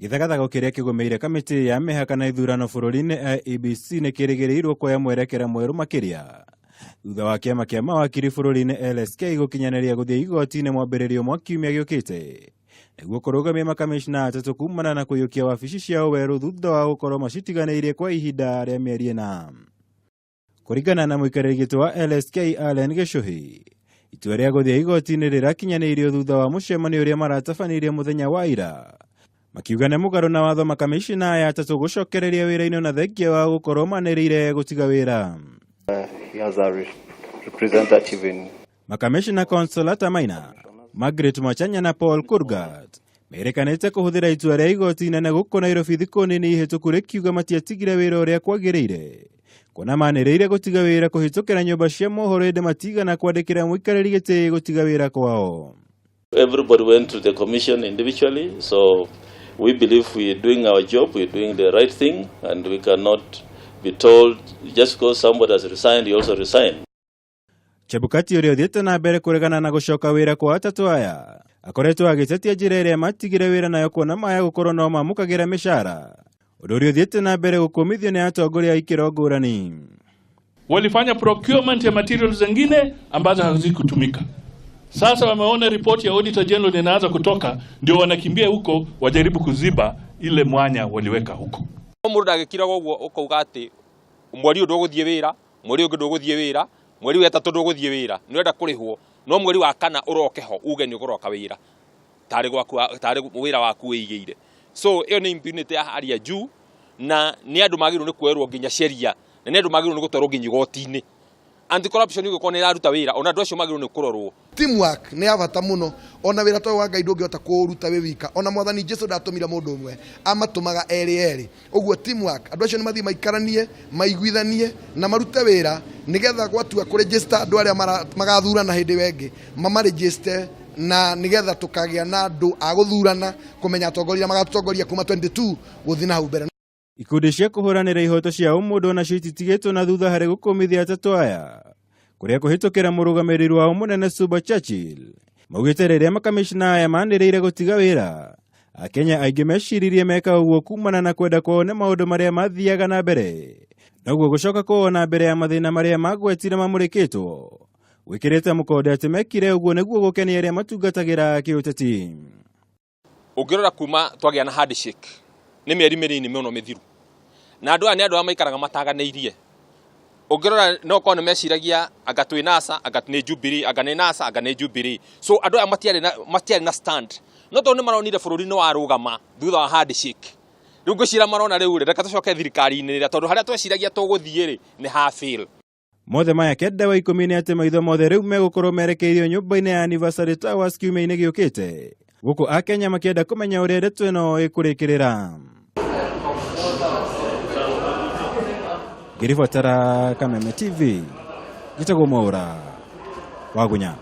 Gĩthagathago kĩrĩa kĩgũmĩire kamĩtĩ ya mĩhaka na ithurano bũrũri-inĩ IEBC nĩ kĩrĩgĩrĩirwo kuoya mwerekera mwerũ makĩria thutha wa kĩama kĩa mawakiri bũrũri-inĩ LSK gũkinyanĩria gũthiĩ igoti-inĩ mwambĩrĩrio mwa kiumia gĩũkĩte nĩguo kũrũgamia makamishna atatũ kumana na kũiyũkia wabici ciao werũ thutha wa gũkorwo macitiganĩirie kwa ihinda rĩa mĩeri ĩna. Kũringana na mũikarĩri gĩtĩ wa LSK Allen Gĩcũhĩ, itua rĩa gũthiĩ igoti-inĩ rĩrakinyanĩirio thutha wa mũcemanio ũrĩa maratabanirie mũthenya wa ira makiuga nĩ mũgarũ na watho makamishina aya atatũ gũcokereria wĩra-inĩ ona thengia wa gũkorwo manĩrĩire gũtiga wĩra. He has a representative in Makamishina Consolata Maina, Margaret Mwachanya na Paul Kurgat merĩkanĩte kũhũthĩra itua rĩa igoti inene gũkũ Nairobi thikũ nini ihĩtũku rĩkiuga matiatigire wĩra ũrĩa kwagĩrĩire kuona manĩrĩire gũtiga wĩra kũhĩtũkĩra nyũmba cia mohoro ĩndĩ matigana kwandĩkĩra mũikarĩri gĩtĩ gũtiga wĩra kwao. Everybody went to the commission individually, so we believe we are doing our job, we are doing the right thing, and we cannot be told just because somebody has resigned, you also resign. Chebukati ũrĩa ũthiĩte na mbere kũregana na gũcoka wĩra kwa atatũ aya akoretwo agĩtetia njĩra ĩrĩa matigire wĩra nayo kuona maya gũkorwo no mamũkagĩra mĩcara ũndũ ũrĩa ũthiĩte na mbere gũkũmithio nĩ atongoria a ikĩro ngũrani. Walifanya procurement ya materials zingine ambazo hazikutumika. Sasa wameona ripoti ya Auditor General inaanza kutoka, ndio wanakimbia huko wajaribu kuziba ile mwanya waliweka huko. Mũndũ ndagĩkiraga ũguo ũkauga atĩ mweri ũyũ ndũgũthiĩ wĩra, mweri ũngĩ ndũgũthiĩ wĩra, mweri wa ĩtatũ ndũgũthiĩ wĩra, nĩ ũrenda kũrĩhwo, no mweri wa kana ũroke ho uge nĩ ũgũroka wĩra tarĩ gwaku, tarĩ wĩra waku wĩigĩire. So ĩyo nĩ impunity ya hali ya juu, na nĩ andũ magĩrĩirwo nĩ kuoerwo nginya sheria, na nĩ andũ magĩrĩirwo nĩ gũtwarwo nginya igoti-inĩ. Anti-corruption ĩgĩkorwo nĩ ĩraruta wĩra, ona andũ acio magĩrĩirwo nĩ kũrorwo. Teamwork nĩ ya bata mũno, ona wĩra ta ũyũ wa Ngai ndũngĩhota kũũruta wĩ wika. Ona Mwathani Jesu ndatũmire mũndũ ũmwe, amatũmaga erĩ erĩ. Ũguo teamwork, andũ acio nĩ mathiĩ maikaranie, maiguithanie na marute wĩra nĩgetha gwatua kũregister andũ arĩa magathurana hĩndĩ ĩyo ĩngĩ, mamaregister na nĩgetha tũkagĩa na andũ a gũthurana, kũmenya atongoria magatũtongoria kuma 22 gũthiĩ na hau mbere. Ikundi cia kũhũranĩra ihoto cia ũmũndũ onacio ititigĩtwo na thutha harĩ gũkũmithia atatũ aya kũrĩa kũhĩtũkĩra mũrũgamĩrĩri wao mũnene Suba Churchill maugĩte rĩrĩa makamishna aya manĩrĩire gũtiga wĩra Akenya aingĩ meciririe meka ũguo kumana na kwenda kwao nĩ maũndũ marĩa mathiaga na mbere noguo gũcoka kwao na mbere ya mathĩna marĩa magwetire mamũrĩkĩtwo gwĩkĩrĩte mũkonde atĩ mekire ũguo nĩguo gũkenia arĩa matungatagĩra kĩũteti. Ũngĩrora kuma twagĩa na handshake nĩ mĩeri mĩnini mũno mĩthiru, na andũ aya nĩ andũ arĩa maikaraga mataganĩirie. Ũngĩrora no korwo nĩ meciragia anga twĩ NASA, anga nĩ Jubilee, anga nĩ NASA, anga nĩ Jubilee. So andũ aya matiarĩ na stand, no tondũ nĩ maronire bũrũri nĩ warũgama thutha wa handshake, rĩu ngwĩciria marona rĩu rĩ, reke tũcoke thirikari-inĩ ĩrĩa, tondũ harĩa tweciragia tũgũthiĩ rĩ, nĩ ha fail. Mothe maya kenda wa ikũmi nĩ atĩ maitho mothe rĩu megũkorwo merekeirio nyũmba-inĩ ya Anniversary Towers kiumia-inĩ gĩũkĩte, gũkũ Akenya makĩenda kũmenya ũrĩa ndeto ĩno ĩkũrĩkĩrĩra. Ngĩribotera Kameme TV, njĩtagwo Mwaũra Wagunya.